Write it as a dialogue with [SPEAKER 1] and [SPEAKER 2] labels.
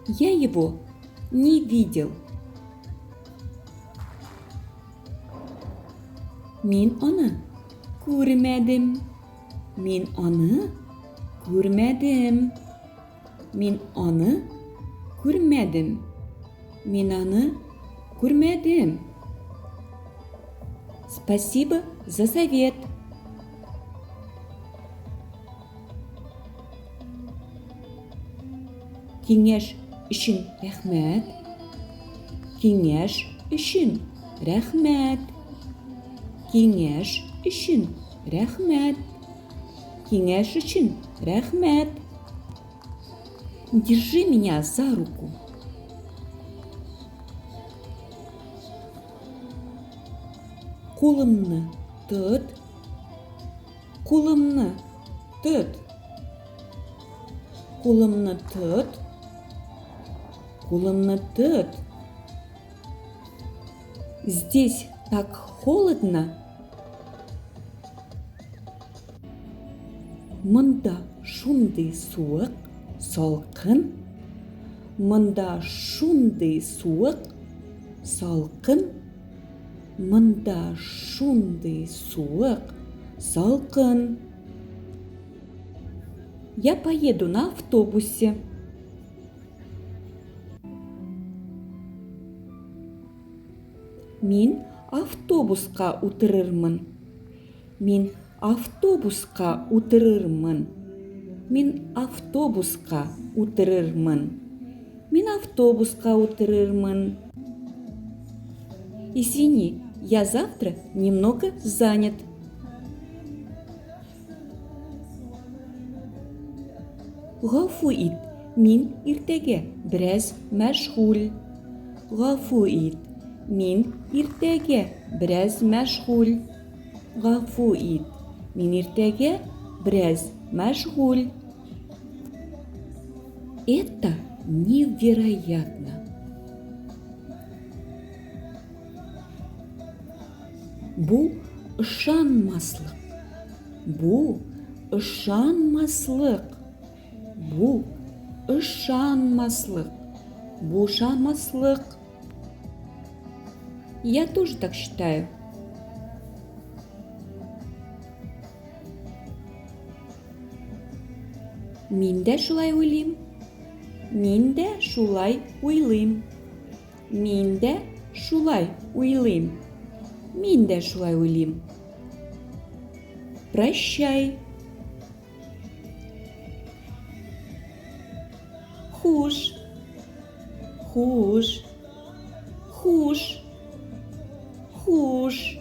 [SPEAKER 1] Я его не видел. Мин аны күрмәдем. Мин аны күрмәдем. Мин аны күрмәдем. Мин аны күрмәдем. Спасибо за совет. Киңәш өчен рәхмәт. Киңәш өчен рәхмәт. Киңәш өчен рәхмәт. Киңәш өчен рәхмәт. Держи меня за руку. Кулымны тот. Кулымны тот. Кулымны тот. Кулымны тот. Здесь так холодно. Монда шундый суык, салкын. Монда шундый суык, салкын. Монда шундый суык, салкын. Я поеду на автобусе. Мин автобуска утырырмын. Мин автобуска утырырмын. Мин автобуска утырырмын. Мин автобуска утырырмын. Извини, я завтра немного занят. Гафу ит, мин иртәгә бераз мәшгуль. Гафу ит, мин иртәгә бераз мәшгуль. Гафу ит, мин иртәгә бераз мәшгуль. Это невероятно. Бу ышанмаслык. Бу ышанмаслык. Бу ышанмаслык. Бу ышанмаслык. Я тоже так считаю. Мин дә шулай уйлыйм. Мин дә шулай уйлыйм. Мин дә шулай уйлыйм. Мин дә шулай уйлыйм. Прощай. Хуш. Хуш. Хуш. Хуш.